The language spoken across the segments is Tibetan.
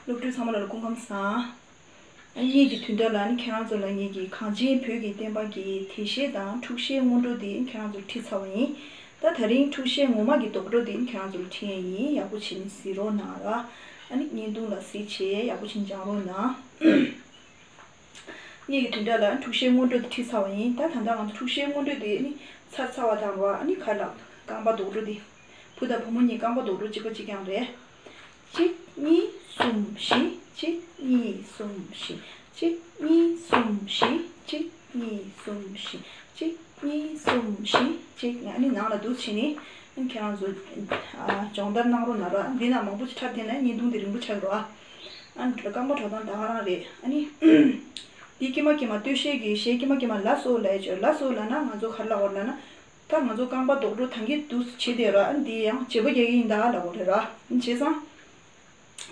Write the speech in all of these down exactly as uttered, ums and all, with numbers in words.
སློབ་ཕྲུག་ཚང་མ་ལ་སྐུ་ཁམས་བཟང་། ཨ་གཉིས་ཀྱི་དུས་འདྲ་ལ་ནི་ཁྱེད་རང་ཚོ་ལ་ངེད་ཀྱིས་གངས་ཅན་བོད་ཀྱི་བསྟན་པ་གི་དེ་བཤད་དང་འཁྲུག་བཤད་སྔོན་འགྲོ་དེ་ཁྱེད་རང་ཚོར་ཁྲིད་ཚར་བ་ཡིན། ད་དེ་རིང་འཁྲུག་བཤད་ངོ་མ་གི་རྡོག་བྲོ་དེ་ཁྱེད་རང་ཚོར་ཁྲིད་ཡས་ཡིན། ཡག་པོ་བྱས་ནས་གཟིགས་རོགས་གནང་ར། ཨ་ནི་བརྙན་ཐུང་ལ་གཟིགས་བྱས་ཡག་པོ་བྱས་ནས་སྦྱང་རོགས་གནང་། གཉིས་ཀྱི་དུས་འདྲ་ལ་འཁྲུག་བཤད་སྔོན་འགྲོ་དེ་ཁྲིད་ཚར་བ་ཡིན། ད་ད་ལྟ་ང་ཚོ་འཁྲུག་བཤད་སྔོན་འགྲོ་དེ་ནི་ཚར་ཚར་བ་དང་ར། ཨ་ནི་ག་ལ་རྐང་པ་རྡོག་བྲོ་དེ། བུ་དང་བུ་མོ་གཉིས་རྐང་པ་རྡོག་བྲོ་གཅིག་པ་གཅིག་རྐྱང་རེད། གཅིག་གཉིས་གསུམ་བཞི། གཅིག་གཉིས་གསུམ་བཞི། གཅིག་གཉིས་གསུམ་བཞི། གཅིག་གཉིས་གསུམ་བཞི། གཅིག་གཉིས་གསུམ་བཞི། གཅིག་ཨ་ནི་ནང་ལ་འདུག་བྱས་ནས། ཨ་ནི་ཁྱེད་རང་ཚོ་ཨ་སྦྱོང་བརྡར་གནང་རོགས་གནང་རོགས། འདི་ན་མང་པོ་ཅིག་འཁྲབ་བསྡད་ན་བརྙན་ཐུང་འདི་རིང་པོ་ཆགས་རོགས། ཨ་ནི་རྐང་པ་འགྲོ་སྟངས་ད་ག་རང་རེད། ཨ་ནི་འདི་ཀྱེ་མ་ཀྱེ་མ་སྟོད་གཞས་ཀྱི་གཞས་ཀྱེ་མ་ཀྱེ་མ་ལ་སོ་ལ་ཡ་བྱོས། ལ་སོ་ལ་ན་ང་ཚོ་ག་རེ་ལབ་དགོས་རེད་ལབ་ན། ད་ང་ཚོ་རྐང་པ་རྡོག་བྲོ་ཐང་གི་འདུག་བྱེད་བསྡད་ར། ཨ་ནི་འདི་ཡང་བརྗེ་པོ་རྒྱག་གི་ཡིན་ད་ལབ་དགོས་རེད་ར། བྱས་ཙང་།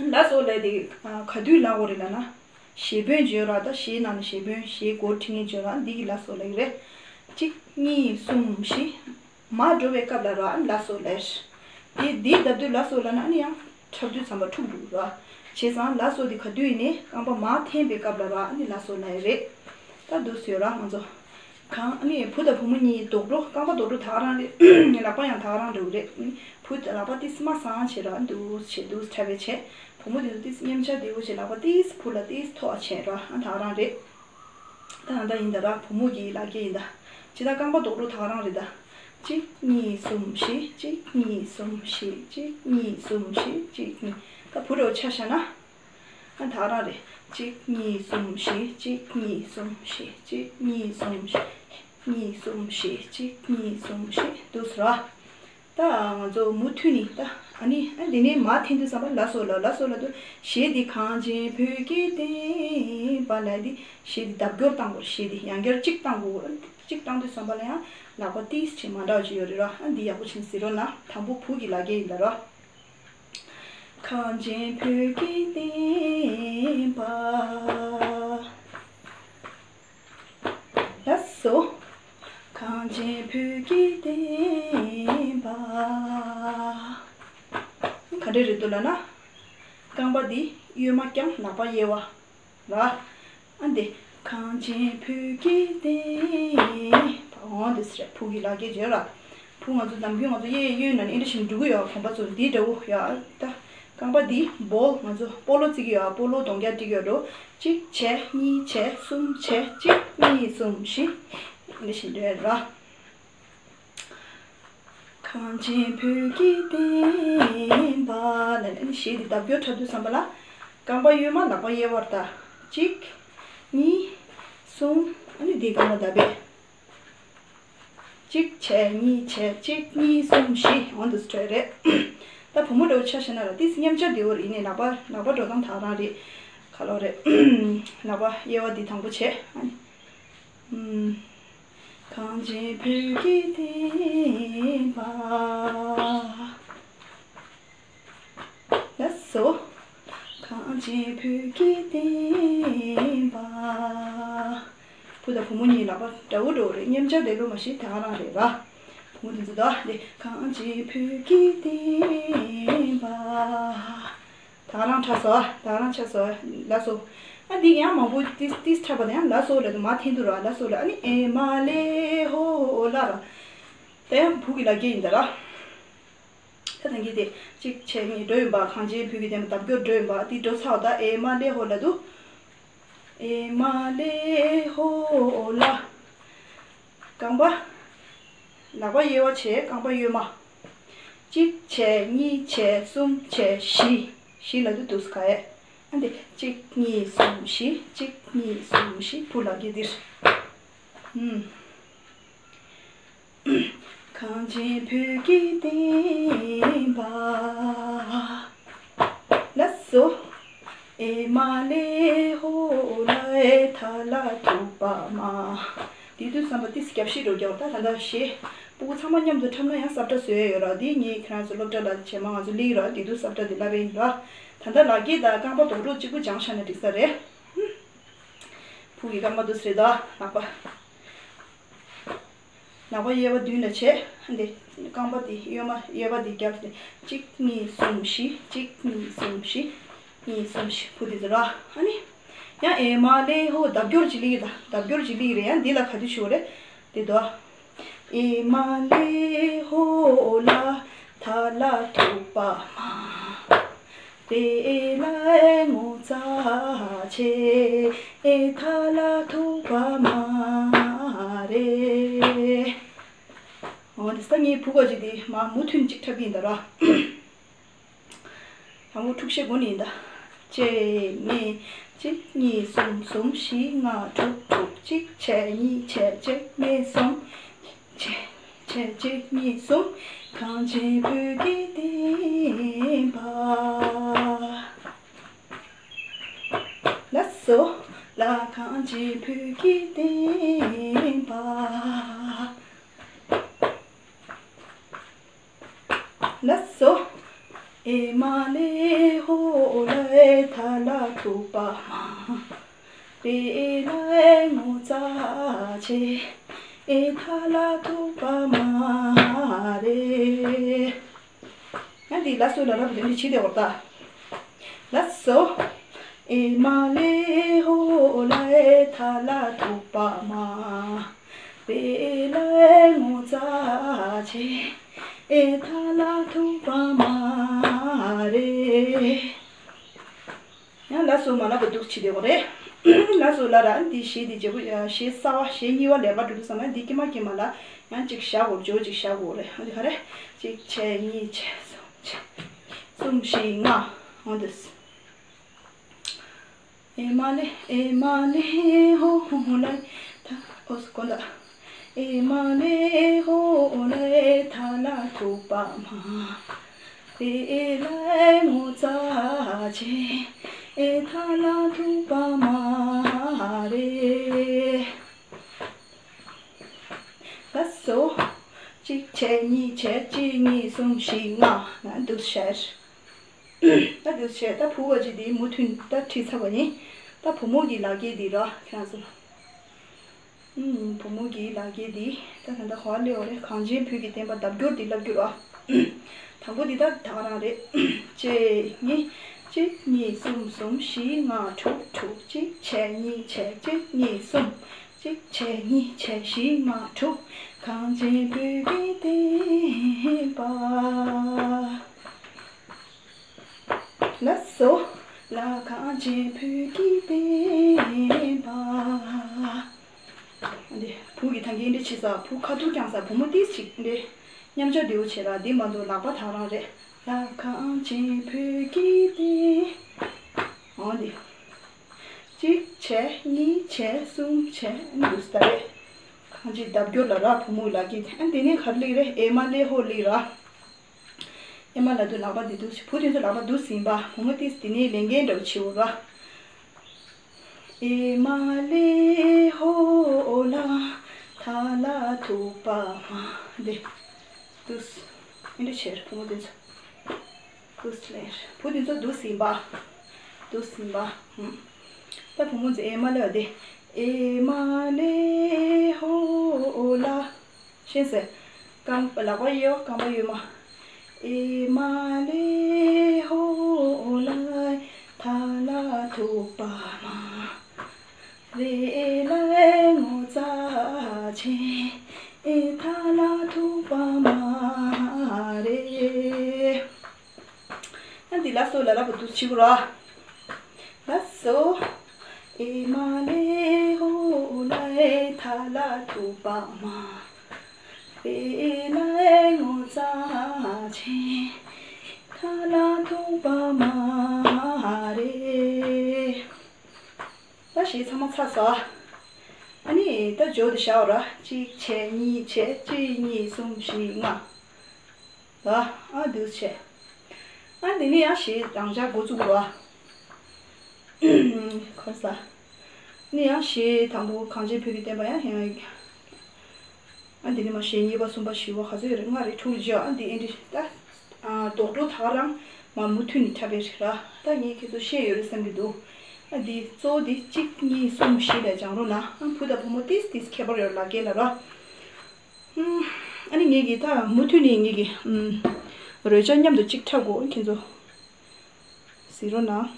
ལ་སོ་ལ་དེ་ག་དུས་ལབ་དགོས་རེད་ལབ་ན། གཞས་དཔོན་བརྗོད་ར། ད་གཞས་ནང་ནས་གཞས་དཔོན་གཞས་མགོ་ཁྲིད་མཁན་བརྗོད་ར། འདི་གི་ལ་སོ་ལ་ཡི་རེད། གཅིག་གཉིས་གསུམ་བཞི། མར་འགྲོ་བའི་སྐབས་ལ་ར་ཨ་ནི་ལ་སོ་ལ་ཡི་རེད། དེ་འདི་ལྡབ་དུས་ལ་སོ་ལ་ན་ཨ་ནི་ཡང་འཁྲབ་དུས་ཙམ་པ་འཁྲུག་འགྲོ་ར། བྱས་ཙང་ལ་སོ་དེ་ག་དུས་ཡིན་ནའི་རྐང་པ་མར་འཐེན་པའི་སྐབས་ལ་ར་ཨ་ནི་ལ་སོ་ལ་ཡི་རེད། ད་འདུག་སེ་ཡོད་ར་ང་ཚོ། གང་ཨ་ནི་བུ་དང་བུ་མོ་གཉིས་རྡོག་བྲོ་རྐང་པ་རྡོག་བྲོ་ད་ག་རང་རེད། ལག་པ་ཡང་ད་ག་རང་འདྲ་བོ་རེད། བུ་ལག་པ་ཏིས་མ་སང་བྱེད་ར་འདུག་བྱེད་འདུག་འཁྲབ་པའི་བྱེད། བུ་མོ་དེ་ཚོ་ཏིས་མཉམ་ཆ་བདེ་བོ་བྱེད། ལག་པ་ཏིས་བུ་ལ་ཏིས་ཐོག་བྱེད་ར་ཨ་ད་ག་རང་རེད། ད་ད་ཡིན་ད་ར་བུ་མོ་གི་ལག་སྐྱེས་ཡིན་ད། ཇི་ལྟར་རྐང་པ་རྡོག་བྲོ་ད་ག་རང་རེད་ད། གཅིག་གཉིས་གསུམ་བཞི། གཅིག་གཉིས་གསུམ་བཞི། གཅིག་གཉིས་གསུམ་བཞི། གཅིག་གཉིས། ད་བུ་འདྲ་བོ་ཆ་བཞག་ན། ཨ་ད་ག་རང་རེད། གཅིག་གཉིས་གསུམ་བཞི། གཅིག་གཉིས་གསུམ་བཞི། གཅིག་གཉིས་གསུམ་བཞི། གཉིས་གསུམ་བཞི། གཅིག་གཉིས་གསུམ་བཞི། འདུག་སེ་ར། ད་ང་ཚོ་མུ་མཐུད་ནས་ད་ཨ་ནི་ཨ་འདི་ནས་མར་འཐེན་དུས་ཙམ་པ་ལ་སོ་ལ་ལ་སོ་ལ་དུ། གཞས་འདི་གངས་ཅན་བོད་ཀྱི་བསྟན་པ་ལ་འདི་གཞས་འདི་ལྡབ་སྐྱོར་བཏང་དགོས། གཞས་འདི་ཡང་བསྐྱར་གཅིག་བཏང་དགོས། གཅིག་བཏང་དུས་ཙམ་པ་ལ་ཡང་ལག་པ་ཏིས་ཅིག་མ་འདྲ་བ་ཅིག་ཡོད་རེད་ར། ཨ་འདི་ཡག་པོ་ཕྱིན་གཟིགས་རོགས་གནང་། དང་པོ་བུ་གི་ལག་སྐྱེས་ཡིན་ད་ར། གངས་ཅན་བོད་ཀྱི་བསྟན་པ། ལགས་སོ། གངས་ཅན་བོད་ཀྱི་བསྟན་པ། ག་འདྲ་རེད་འདུག་ལབ་ན། རྐང་པ་འདི་གཡོན་མ་བརྐྱངས། ལག་པ་གཡས་པ་ར། ཨ་འདི་གངས་ཅན་བོད་ཀྱི་བསྟན་པ། འོ་འདི་སེ་རེད། བུ་གི་ལག་སྐྱེས་བརྗོད་ར། བུ་ང་ཚོ་ནམ་རྒྱུན་ང་ཚོ་གཡས་གཡོན་ན་ནི་ཨེ་འདྲ་ཞིག་འགྲོ་གི་ཡོད། གོམ་པ་ཚོ་འདི་འདྲ་བོ་ཡོད་ད། རྐང་པ་འདི་སྦོལ། ང་ཚོ་སྤོ་ལོ་རྩེ་གི་ཡོད། སྤོ་ལོ་གདོང་རྒྱག་སྒྲིག་ཡོད་འགྲོ། གཅིག་བྱས། གཉིས་བྱས། གསུམ་བྱས། གཅིག་གཉིས་གསུམ་བཞི། ཨེ་འདྲ་ཞིག་འགྲོ་ཡོད་ར། གངས་ཅན་བོད་ཀྱི་བསྟན་པ་ལ་ནི་གཞས་འདི་ལྡབ་སྐྱོར་འཁྲབ་དུས་ཙམ་པ་ལ། རྐང་པ་གཡོན་མ་ལག་པ་གཡས་པར་ད། གཅིག་གཉིས། གསུམ། ཨ་ནི་འདི་རྐང་པ་ད་བས། གཅིག་བྱས། གཉིས་བྱས། གཅིག་གཉིས་གསུམ་བཞི། འོ་འདུག་སེ་རེད། ད་བུ་མོ་འདྲ་བོ་ཆ་བཞག་ན་ར་ཏིས་མཉམ་ཆ་བདེ་བོ་རེད། ཡིན་ནའི་ལག་པ་ལག་པ་འགྲོ་སྟངས་ད་ག་རང་རེད། ག་ལོ་རེད། ལག་པ་གཡས་པ་འདི་དང་པོ་བྱས། ཨ་ནི། གངས་ཅན་བོད་ཀྱི་བསྟན་པ། ལགས་སོ། གངས་ཅན་བོད་ཀྱི་བསྟན་པ། བུ་དང་བུ་མོ་གཉིས་ལག་པ་འདྲ་བོ་འདྲ་བོ་རེད། མཉམ་ཆ་བསྡད་ལོ་མ་ཤེས། ད་ག་རང་རེད་ར། བུ་མོ་དེ་ཚོ་ད་ལེ། གངས་ཅན་བོད་ཀྱི་བསྟན་པ། ད་ག་རང་འཁྲབ་སོང་། ད་ག་རང་འཁྲབ་སོང་། ལགས་སོ། ཨ་འདི་ཡང་མང་པོ་ཏིས་ཏིས་འཁྲབ་པ་དང་ཡང་ལགས་སོ་ལ་དུ་མར་འཐེན་དུ་ར། ལགས་སོ་ལ་ཨ་ནི་ཨེ་མ་ལེ་ཧོ་ལ་ར། ད་ཡང་བུ་གི་ལག་སྐྱེས་ཡིན་ད་ར། ད་ཐང་གི་དེ་གཅིག་བྱས་གཉིས་འགྲོ་ཡིན་པ། གངས་ཅན་བོད་ཀྱི་བསྟན་པ་ལྡབ་སྐྱོར་འགྲོ་ཡིན་པ། འདི་འགྲོ་ཚར་བ་ད་ཨེ་མ་ལེ་ཧོ་ལ་དུ། ཨེ་མ་ལེ་ཧོ་ལ། རྐང་པ། ལག་པ་གཡས་པ་བྱས། རྐང་པ་གཡོན་མ། གཅིག་བྱས། གཉིས་བྱས། གསུམ་བྱས། བཞི། བཞི་ལ་དུ་འདུག་སེ་ག་ཡས། ཨ་འདི་གཅིག་གཉིས་གསུམ་བཞི། གཅིག་གཉིས་གསུམ་བཞི། བུ་ལག་གི་འདིར། ཧུམ། གངས་ཅན་བོད་ཀྱི་བསྟན་པ། ལགས་སོ། ཨེ་མ་ལེ་ཧོ་ལ་ཨེ་ཐ་ལ་ཐུག་པ་མ། དེ་དུས་བསམ་པ་ཏིས་སྐྱབས་ཤིག་འགྲོ་རྒྱག་ད་ད་ལྟ་གཞས་སྤུ་གུ་ཚང་མ་མཉམ་དུ་འཁྲབ་ན་ཡང་ས་བཀྲ་བཟོ་ཡས་ཡོད་ར། དེ་ངས་ཁྱེད་རང་ཚོ་སློབ་གྲྭ་ལ་བྱས་མ་ང་ཚོ་ལིག་ར། དེ་དུས་ས་བཀྲ་དེ་ལབ་པ་ཡིན་ར། ད་ལྟ་ལག་སྐྱེས་དང་རྐང་པ་རྡོག་རྡོག་གཅིག་པུ་སྦྱངས་བཞག་ན་འགྲིག་ས་རེད། བུ་གི་རྐང་པ་འདུག་སེ་རེད་ད། ལག་པ། ལག་པ་གཡས་པ་མདུན་ལ་བྱས། འདི་རྐང་པ་འདི་གཡོན་མ་གཡས་པ་འདི་རྒྱབ་སྟེ་གཅིག་གཉིས་གསུམ་བཞི། གཅིག་གཉིས་གསུམ་བཞི། གཉིས་གསུམ་བཞི། བུ་དེ་ཚོ་ར། ཨ་ནི། ཡང་ཨེ་མ་ལེ་ཧོ། ལྡབ་སྐྱོར་གྱི་ལི་ཡི་ད། ལྡབ་སྐྱོར་གྱི་ལི་ཡི་རེད། ཡང་འདི་ལ་ག་དུས་ཞུ་རེད། འདི་དོ། ཨེ་མ་ལེ་ཧོ་ལ་ཐ་ལ་ཐུག་པ་མ་རེད་ལ་ངོ་ཚ་ཆེ། ཨེ་ཐ་ལ་ཐུག་པ་མ་རེད། འོ་འདི་ས་ངའི་བུ་ག་ཅིག་དེ་མ་མུ་མཐུད་ཅིག་འཁྲབ་ཀྱི་ཡིན་ད་ར། དང་པོ་འཁྲུག་ཤད་དགོས་ནི་ཡིན་ད། གཅིག་གཉིས། གཅིག་གཉིས་གསུམ། གསུམ་བཞི་ལྔ་དྲུག་དྲུག་གཅིག་བྱས་གཉིས་བྱས་གཅིག་གཉིས་གསུམ། བྱས་བྱས་གཅིག་གཉིས་གསུམ། གངས་ཅན་བོད་ཀྱི་བསྟན་པ། ལགས་སོ། ལ་གངས་ཅན་བོད་ཀྱི་བསྟན་པ། ལགས་སོ། ཨེ་མ་ལེ་ཧོ་ལེ་ཐ་ལ་ཐུག་པ་མ་རེད་ལ་ངོ་ཚ་ཆེ། ཨེ་ཐ་ལ་ཐུག་པ་མ་རེད། ཡང་འདི་ལ་སོ་ལ་རབ་འདི་འདི་ཕྱི་དེ་འོར་ད། ལགས་སོ། ཨེ་མ་ལེ་ཧོ་ལེ་ཐ་ལ་ཐུག་པ་མ་རེད་ལ་ངོ་ཚ་ཆེ། ཨེ་ཐ་ལ་ཐུག་པ་མ་རེད། ཡང་ལ་སོ་མ་ལ་བ་འདུག་ཕྱི་དེ་འོ་རེད། ལ་སོ་ལ་ར་འདི་ཞེས་འདི་བརྗེ་པོ་ཞེས་གསར་བ་ཞེས་གཉིས་པ་ལས་ཀ་འགྲོ་དུས་ཙམ་ན་འདི་ཀྱི་མ་ཀྱི་མ་ལ་ཡང་གཅིག་བཞག་འོ་བརྗོད་གཅིག་བཞག་འོ་རེད། འོ་འདི་ག་རེད། གཅིག་བྱས་གཉིས་བྱས་གསུམ་བྱས། གསུམ་བཞི་ལྔ། འོ་འདི། ཨེ་མ་ལེ་ཨེ་མ་ལེ་ཧོ་ཧོ་ཧོ་ལེ་ཐ་ཨོ་སི་ཀོ་ལ། ཨེ་མ་ལེ་ཧོ་ལེ་ཐ་ལ་ཐུག་པ་མ་རེད་ལ་ངོ་ཚ་ཆེ། ཨེ་ཐ་ལ་ཐུག་པ་མ་རེད། ལགས་སོ། གཅིག་བྱས་གཉིས་བྱས་གཅིག་གཉིས་གསུམ་བཞི་ལྔ། ང་འདུག་ཤར། ད་འདུག་བྱས་ད་བུ་བ་ཅིག་དེའི་མུ་མཐུད་ད་ཁྲིད་ཚར་བ་ཡིན། ད་བུ་མོ་གི་ལག་འཁྱེར་འདི་ར་ཁྱེད་རང་ཚོ། ཨུམ། བུ་མོ་གི་ལག་འཁྱེར་འདི་ད་ད་ལྟ་ག་པར་སླེབས་པ་རེད། གངས་ཅན་བོད་ཀྱི་བསྟན་པ་ལྡབ་སྐྱོར་འདི་ལབ་རྒྱུ་ར། དང་པོ་འདི་ད་ད་ག་རང་རེད། གཅིག་གཉིས། གཅིག་གཉིས་གསུམ་གསུམ་བཞི་ལྔ་དྲུག་དྲུག་གཅིག་བྱས་གཉིས་བྱས་གཅིག་གཉིས་གསུམ། གཅིག་བྱས་གཉིས་བྱས་བཞི་ལྔ་དྲུག་གངས་ཅན་བོད་ཀྱི་བསྟན་པ། ལགས་སོ། ལ་གངས་ཅན་བོད་ཀྱི་བསྟན་པ། འདི་བུ་གི་ཐང་གི་འདི་ཆི་ས་བུ་ཁ་ཐུག་ཀྱང་ས་བུ་མོ་ཏིས་ཅིག་འདི་མཉམ་ཆ་འདིའུ་བྱེད་ར། འདི་མ་འདུག་ལག་པ་ཐག་རང་རེད། ལ་གངས་ཅན་བོད་ཀྱི་བསྟན། འོ་འདི། གཅིག་བྱས་གཉིས་བྱས་གསུམ་བྱས་འདུག་ས་རེད། གང་ཅི་ལྡབ་སྐྱོར་ལ་ར་བུ་མོ་ལག་གི་ཨ་འདི་ནས་ག་རེ་ལིག་རེད། ཨེ་མ་ལེ་ཧོ་ལིག་ར། ཨེ་མ་ལ་དུ་ལག་པ་འདི་འདུག་བུ་དེ་ཚོ་ལག་པ་འདུག་ཟིན་པ་བུ་མོ་ཏིས་འདི་ནས་ལེན་མཁན་འདྲ་བོ་བྱེད་འོ་ར། ཨེ་མ་ལེ་ཧོ་ལ་ཐ་ལ་ཐུག་པ་མ་ལེ། འདུག་ཨེ་འདྲ་བྱས་བུ་མོ་དེ་ཚོ། འདུག་ལེ། བུ་དེ་ཚོ་འདུག་ཟིན་པ། འདུག་ཟིན་པ། ཧུམ། ད་བུ་མོ་ཚོ་ཨེ་མ་ལེ་བ་དེ། ཨེ་མ་ལེ་ཧོ་ལ། ཤེས་སེ། རྐང་པ་ལག་པ་གཡོ་རྐང་པ་གཡོན་མ། ཨེ་མ་ལེ་ཧོ་ལ་ཐ་ལ་ཐུག་པ་མ་རེད་ལ་ངོ་ཚ་ཆེ། ཨེ་ཐ་ལ་ཐུག་པ་མ་རེད། ཨ་འདི་ལ་སོ་ལ་ལ་བུ་དུ་ཆི་གུ་ར། ལ་སོ། ཨེ་མ་ལེ་ཧོ་ལ་ཨེ་ཐ་ལ་ཐུག་པ་མ་རེད་ལ་ངོ་ཚ་ཆེ། ཐ་ལ་ཐུག་པ་མ་རེད། ད་ཞེས་ཚང་མ་ཚར་སོ། ཨ་ནི་ད་འཇོག་དེ་བཞག་ར། གཅིག་བྱས་གཉིས་བྱས་གཅིག་གཉིས་གསུམ་བཞི་ལྔ། ད་ཨ་འདུག་བྱས། ཨ་འདི་ནི་ཡང་ཞེས་རང་འཇགས་འགོ་བཙུགས་ར། ཁོ་ས། ནི་ཡང་ཞེས་དང་པོ་གངས་ཅན་བོད་ཀྱི་བསྟན་པ་ཡང་ཡང་། ཨ་འདི་ནི་མ་ཞེས་གཉིས་པ་གསུམ་པ་བཞི་པ་ག་ཚོད་ཡོད་རེད། ལྔ་རེད་དྲུག་རེད་བརྗོད། ཨ་འདི་ཨེ་འདྲི་ད། རྡོག་རྡོག་ད་ག་རང་མ་མུ་མཐུད་ནས་འཁྲབ་པའི་རེད་ར། ད་ངས་ཁྱེད་ཚོ་ཤེས་ཡོད་རེད་བསམ་གྱི་འདུག་ཨ་འདི་གཙོ་བོ་འདི་གཅིག་གཉིས་གསུམ་བཞི་ལས་སྦྱང་རོགས་གནང་། ཨ་བུ་དང་བུ་མོ་ཏིས་ཏིས་ཁྱད་པར་ཡོད་ལ་སྐད་ལ་ར། ཨ་ནི་ངེད་ཀྱི་ད་མུ་མཐུད་ནས་ངེད་ཀྱི་རོལ་ཆ་མཉམ་དུ་གཅིག་འཁྲབ་དགོས། ཁྱེད་ཚོ་གཟིགས་རོགས་གནང་།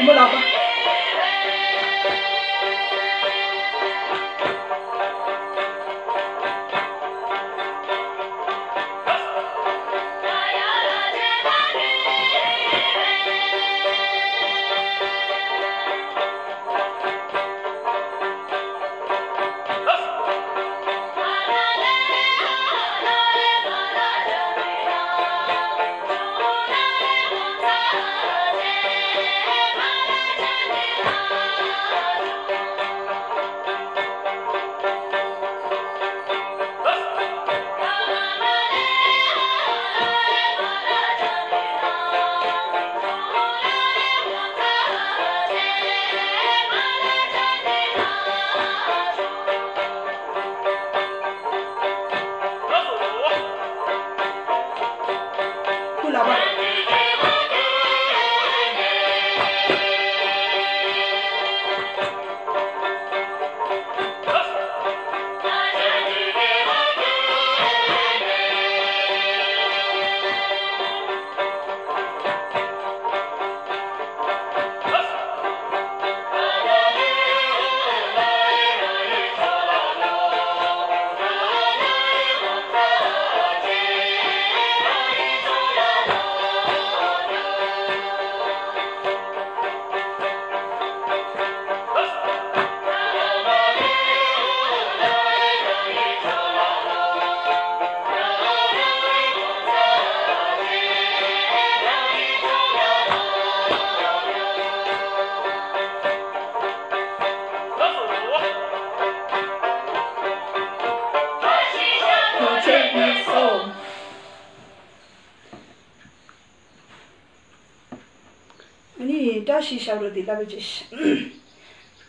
མོ་ལགས། སྐུ་ལ་བ། ཨ་ནི་བཀྲ་ཤིས་ཞབས་བྲོ་འདི་ལབ་པའི་ཅིག་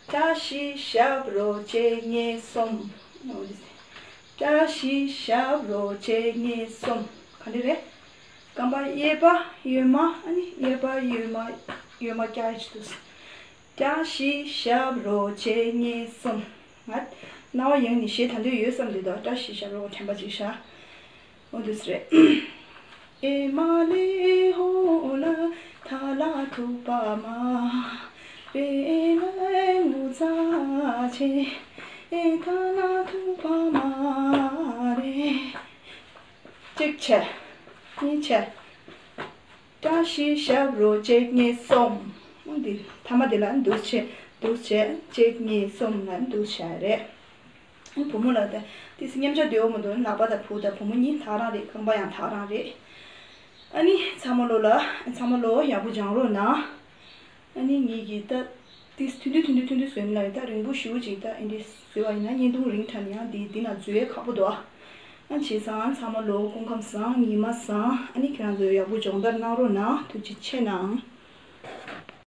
བཀྲ་ཤིས་ཞབས་བྲོ་གཅིག་གཉིས་གསུམ། བཀྲ་ཤིས་ཞབས་བྲོ་གཅིག་གཉིས་གསུམ། ག་འདྲ་རེད། རྐང་པ་གཡས་པ་གཡོན་མ། ཨ་ནི་གཡས་པ་གཡོན་མ། གཡོན་མ་བཀྱག་ཡ་ཅིག་འདུག་བཀྲ་ཤིས་ཞབས་བྲོ་གཅིག་གཉིས་གསུམ། ང་རྣ་བ་ཡེངས་ནས་གཞས་ད་འདོད་ཡོད་བསམ་དུས་ད་བཀྲ་ཤིས་ཞབས་བྲོ་དྲན་པ་ཅིག་ཤར། འོ་འདུག་སེ་རེད། ཨེ་མ་ལེ་ཧོ་ལ་ཐ་ལ་ཐུག་པ་མ་རེད་ལ་ངུ་ཚ་ཆེ། ཨེ་ཐ་ལ་ཐུག་པ་མ་རེད། གཅིག་བྱས། གཉིས་བྱས། བཀྲ་ཤིས་ཞབས་བྲོ་གཅིག་གཉིས་གསུམ། འདི་ཐ་མ་འདི་ལ་འདུག་བྱས། འདུག་བྱས། གཅིག་གཉིས་གསུམ་ལ་འདུག་བྱས་རེད། བུ་མོ་ལ་ད་ཏིས་མཉམ་ཆ་འདོད་མི་འདུག་ལག་པ་དང་བུ་དང་བུ་མོ་གཉིས་ཐག་རང་རེད། རྐང་པ་ཡང་ཐག་རང་རེད། ཨ་ནི་ཚང་མ་ལོ་ལ་ཚང་མ་ལོ་ཡག་པོ་སྦྱང་རོགས་གནང་། ཨ་ནི་ངེད་ཀྱིས་ད་ཏིས་ཐུང་ཐུང་ཐུང་ཐུང་ཐུང་ཐུང་བཟོས་ལ་ཡིན། ད་རིང་པོ་ཞེ་པོ་ཅིག་ད་ཨེ་འདྲས་བཟོས་པ་ཡིན་ན་བརྙན་ཐུང་རིང་དྲགས་ནས་ཡང་འདི་འདི་ན་འཛུལ་ཡས་ཁག་པོ་འདུག་ཨ་བྱས་ཙང་ཚང་མ་ལོ་སྐུ་ཁམས་བཟང་། ཉི་མ་བཟང་། ཨ་ནི་ཁྱེད་རང་ཚོ་ཡག་པོ་སྦྱོང་བརྡར་གནང་རོགས་གནང་། ཐུགས་རྗེ་ཆེ་གནང་།